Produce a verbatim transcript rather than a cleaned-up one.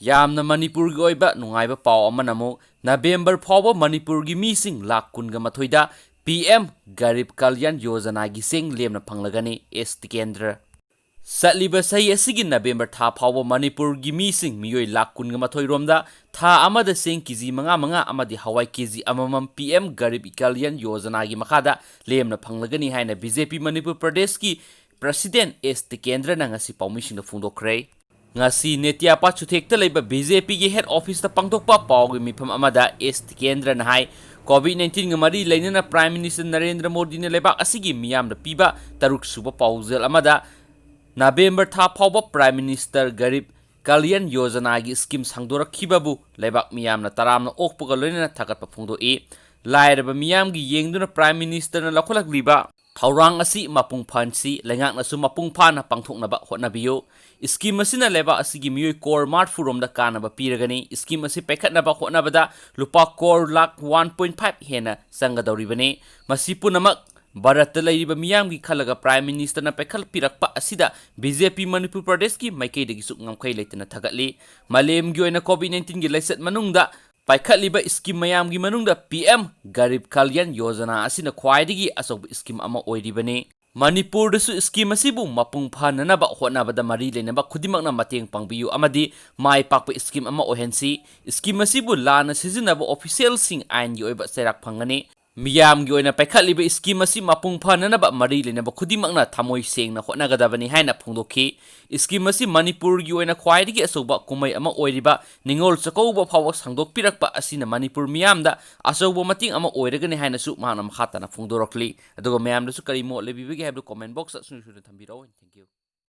ꯌꯥꯝꯅ ꯃꯅꯤꯄꯨꯔꯒꯤ ꯑꯣꯏꯕ ꯅꯨꯡꯉꯥꯏꯕ ꯄꯥꯎ ꯑꯃꯅ ꯑꯃꯨꯛ ꯅꯕꯦꯝꯕꯔ ꯐꯥꯎꯕ ꯃꯅꯤꯄꯨꯔꯒꯤ ꯃꯤꯁꯤꯡ ꯂꯥꯈ ꯀꯨꯟꯒ ꯃꯥꯊꯣꯏꯗ ꯄꯤ ꯑꯦꯝ ꯒꯔꯤꯕ ꯀꯜꯌꯥꯟ ꯌꯣꯖꯅꯥꯒꯤ ꯆꯦꯡ ꯂꯦꯝꯅ ꯐꯪꯂꯒꯅꯤ꯫ ꯑꯦꯁ ꯇꯤꯀꯦꯟꯗ꯭ꯔ꯫ ꯆꯠꯂꯤꯕ ꯆꯍꯤ ꯑꯁꯤꯒꯤ ꯅꯕꯦꯝꯕꯔ ꯊꯥ ꯐꯥꯎꯕ ꯃꯅꯤꯄꯨꯔꯒꯤ ꯃꯤꯁꯤꯡ ꯃꯤꯑꯣꯏ ꯂꯥꯈ ꯀꯨꯟꯒ ꯃꯥꯊꯣꯏ ꯔꯣꯝꯗ ꯊꯥ ꯑꯃꯗ ꯆꯦꯡ ꯀꯦꯖꯤ ꯃꯉꯥ ꯃꯉꯥ ꯑꯃꯗꯤ ꯍꯋꯥꯏ ꯀꯦꯖꯤ ꯑꯃꯃꯝ ꯄꯤ ꯑꯦꯝ ꯒꯔꯤꯕ ꯀꯜꯌꯥꯟ ꯌꯣꯖꯅꯥꯒꯤ ꯃꯈꯥꯗ ꯂꯦꯝꯅ ꯐꯪꯂꯒꯅꯤ ꯍꯥꯏꯅ ꯕꯤ ꯖꯦ ꯄꯤ ꯃꯅꯤꯄꯨꯔ ꯄ꯭ꯔꯗꯦꯁꯀꯤ ꯄ꯭ꯔꯁꯤꯗꯦꯟ ꯑꯦꯁ ꯇꯤꯀꯦꯟꯗ꯭ꯔꯅ ꯉꯁꯤ ꯄꯥꯎꯃꯤꯁꯤꯡꯗ ꯐꯣꯡꯗꯣꯛꯈ꯭ꯔꯦ꯫ ꯉꯁꯤ ꯅꯦꯇꯤꯌꯥ ꯄꯥꯠꯁꯨꯊꯦꯛꯇ ꯂꯩꯕ ꯕꯤ ꯖꯦ ꯄꯤꯒꯤ ꯍꯦꯗ ꯑꯣꯐꯤꯁꯇ ꯄꯥꯡꯊꯣꯛꯄ ꯄꯥꯎꯒꯤ ꯃꯤꯐꯝ ꯑꯃꯗ ꯑꯦꯁ ꯇꯤꯀꯦꯟꯗ꯭ꯔꯅ ꯍꯥꯏ, ꯀꯣꯚꯤꯗ ꯅꯥꯏꯟꯇꯤꯟꯒ ꯃꯔꯤ ꯂꯩꯅꯅ ꯄ꯭ꯔꯥꯏꯝ ꯃꯤꯅꯤꯁꯇꯔ ꯅꯔꯦꯟꯗ꯭ꯔ ꯃꯣꯗꯤꯅ ꯂꯩꯕꯥꯛ ꯑꯁꯤꯒꯤ ꯃꯤꯌꯥꯝꯗ ꯄꯤꯕ ꯇꯔꯨꯛ ꯁꯨꯕ ꯄꯥꯎꯖꯦꯜ ꯑꯃꯗ ꯅꯕꯦꯝꯕꯔ ꯊꯥ ꯐꯥꯎꯕ ꯄ꯭ꯔꯥꯏꯝ ꯃꯤꯅꯤꯁꯇꯔ ꯒꯔꯤꯕ ꯀꯜꯌꯥꯟ ꯌꯣꯖꯅꯥꯒꯤ ꯁ꯭ꯀꯤꯝ ꯁꯥꯡꯗꯣꯔꯛꯈꯤꯕꯕꯨ ꯂꯩꯕꯥꯛ ꯃꯤꯌꯥꯝꯅ ꯇꯔꯥꯝꯅ ꯑꯣꯛꯄꯒ ꯂꯣꯏꯅꯅ ꯊꯥꯒꯠꯄ ꯐꯣꯡꯗꯣꯛꯏ꯫ ꯂꯥꯏꯔꯕ ꯃꯤꯌꯥꯝꯒꯤ ꯌꯦꯡꯗꯨꯅ ꯄ꯭ꯔꯥꯏꯝ ꯃꯤꯅꯤꯁꯇꯔꯅ ꯂꯧꯈꯠꯂꯛꯂꯤꯕ ꯊꯧꯔꯥꯡ ꯑꯁꯤ ꯃꯄꯨꯡ ꯐꯥꯍꯟꯁꯤ, ꯂꯩꯉꯥꯛꯅꯁꯨ ꯃꯄꯨꯡ ꯐꯥꯅ ꯄꯥꯡꯊꯣꯛꯅꯕ ꯍꯣꯠꯅꯕꯤꯌꯨ꯫ ꯁ꯭ꯀꯤꯝ ꯑꯁꯤꯅ ꯂꯩꯕꯥꯛ ꯑꯁꯤꯒꯤ ꯃꯤꯑꯣꯏ ꯀꯣꯔ ꯃꯔꯤꯐꯨ ꯔꯣꯝꯗ ꯀꯥꯟꯅꯕ ꯄꯤꯔꯒꯅꯤ꯫ ꯁ꯭ꯀꯤꯝ ꯑꯁꯤ ꯄꯥꯏꯈꯠꯅꯕ ꯍꯣꯠꯅꯕꯗ ꯂꯨꯄꯥ core lakh one point five ꯍꯦꯟꯅ ꯆꯪꯒꯗꯧꯔꯤꯕꯅꯤ꯫ ꯃꯁꯤ ꯄꯨꯝꯅꯃꯛ ꯚꯥꯔꯠꯇ ꯂꯩꯔꯤꯕ ꯃꯤꯌꯥꯝꯒꯤ ꯈꯜꯂꯒ ꯄ꯭ꯔꯥꯏꯝ ꯃꯤꯅꯤꯁꯇꯔꯅ ꯄꯥꯏꯈꯠꯄꯤꯔꯛꯄ ꯑꯁꯤꯗ ꯕꯤ ꯖꯦ ꯄꯤ ꯃꯅꯤꯄꯨꯔ ꯄ꯭ꯔꯗꯦꯁꯀꯤ ꯃꯥꯏꯀꯩꯗꯒꯤꯁꯨ ꯉꯝꯈꯩ ꯂꯩꯇꯅ ꯊꯥꯒꯠꯂꯤ꯫ ꯃꯥꯂꯦꯝꯒꯤ ꯑꯣꯏꯅ ꯀꯣꯚꯤꯗ ꯅꯥꯏꯟꯇꯤꯟꯒꯤ ꯂꯥꯏꯆꯠ ꯃꯅꯨꯡꯗ ꯄꯥꯏꯈꯠꯂꯤꯕ ꯁ꯭ꯀꯤꯝ ꯃꯌꯥꯝꯒꯤ ꯃꯅꯨꯡꯗ ꯄꯤ ꯑꯦꯝ ꯒꯔꯤꯕ ꯀꯜꯌꯥꯟ ꯌꯣꯖꯅꯥ ꯑꯁꯤꯅ ꯈ꯭ꯋꯥꯏꯗꯒꯤ ꯑꯆꯧꯕ ꯁ꯭ꯀꯤꯝ ꯑꯃ ꯑꯣꯏꯔꯤꯕꯅꯤ꯫ ꯃꯅꯤꯄꯨꯔꯗꯁꯨ ꯁ꯭ꯀꯤꯝ ꯑꯁꯤꯕꯨ ꯃꯄꯨꯡ ꯐꯥꯅꯅꯕ ꯍꯣꯠꯅꯕꯗ ꯃꯔꯤ ꯂꯩꯅꯕ ꯈꯨꯗꯤꯡꯃꯛꯅ ꯃꯇꯦꯡ ꯄꯥꯡꯕꯤꯌꯨ ꯑꯃꯗꯤ ꯃꯥꯏ ꯄꯥꯛꯄ ꯁ꯭ꯀꯤꯝ ꯑꯃ ꯑꯣꯏꯍꯟꯁꯤ꯫ ꯁ꯭ꯀꯤꯝ ꯑꯁꯤꯕꯨ ꯂꯥꯟꯅ ꯁꯤꯖꯤꯟꯅꯕ ꯑꯣꯐꯤꯁꯤꯌꯦꯜꯁꯤꯡ ꯑꯥꯏꯟꯒꯤ ꯑꯣꯏꯕ ꯆꯩꯔꯥꯛ ꯐꯪꯒꯅꯤ꯫ ꯃꯤꯌꯥꯝꯒꯤ ꯑꯣꯏꯅ ꯄꯥꯏꯈꯠꯂꯤꯕ ꯁ꯭ꯀꯤꯝ ꯑꯁꯤ ꯃꯄꯨꯡ ꯐꯥꯅꯅꯕ ꯃꯔꯤ ꯂꯩꯅꯕ ꯈꯨꯗꯤꯡꯃꯛꯅ ꯊꯃꯣꯏ ꯁꯦꯡꯅ ꯍꯣꯠꯅꯒꯗꯕꯅꯤ ꯍꯥꯏꯅ ꯐꯣꯡꯗꯣꯛꯈꯤ꯫ ꯁ꯭ꯀꯤꯝ ꯑꯁꯤ ꯃꯅꯤꯄꯨꯔꯒꯤ ꯑꯣꯏꯅ ꯈ꯭ꯋꯥꯏꯗꯒꯤ ꯑꯆꯧꯕ ꯀꯨꯝꯍꯩ ꯑꯃ ꯑꯣꯏꯔꯤꯕ ꯅꯤꯉꯣꯜ ꯆꯥꯛꯀꯧꯕ ꯐꯥꯎꯕ ꯁꯥꯡꯗꯣꯛꯄꯤꯔꯛꯄ ꯑꯁꯤꯅ ꯃꯅꯤꯄꯨꯔ ꯃꯤꯌꯥꯝꯗ ꯑꯆꯧꯕ ꯃꯇꯦꯡ ꯑꯃ ꯑꯣꯏꯔꯒꯅꯤ ꯍꯥꯏꯅꯁꯨ ꯃꯍꯥꯛꯅ ꯃꯈꯥ ꯇꯥꯅ ꯐꯣꯡꯗꯣꯔꯛꯂꯤ꯫ ꯑꯗꯨꯒ ꯃꯌꯥꯝꯗꯁꯨ ꯀꯔꯤ ꯃꯣꯠ ꯂꯩꯕꯤꯕꯒꯦ ꯍꯥꯏꯕꯗꯨ comment box ꯇ ꯁꯨꯡꯁꯣꯏ ꯁꯣꯏꯗꯅ ꯊꯝꯕꯤꯔꯛꯑꯣ꯫ Thank you꯫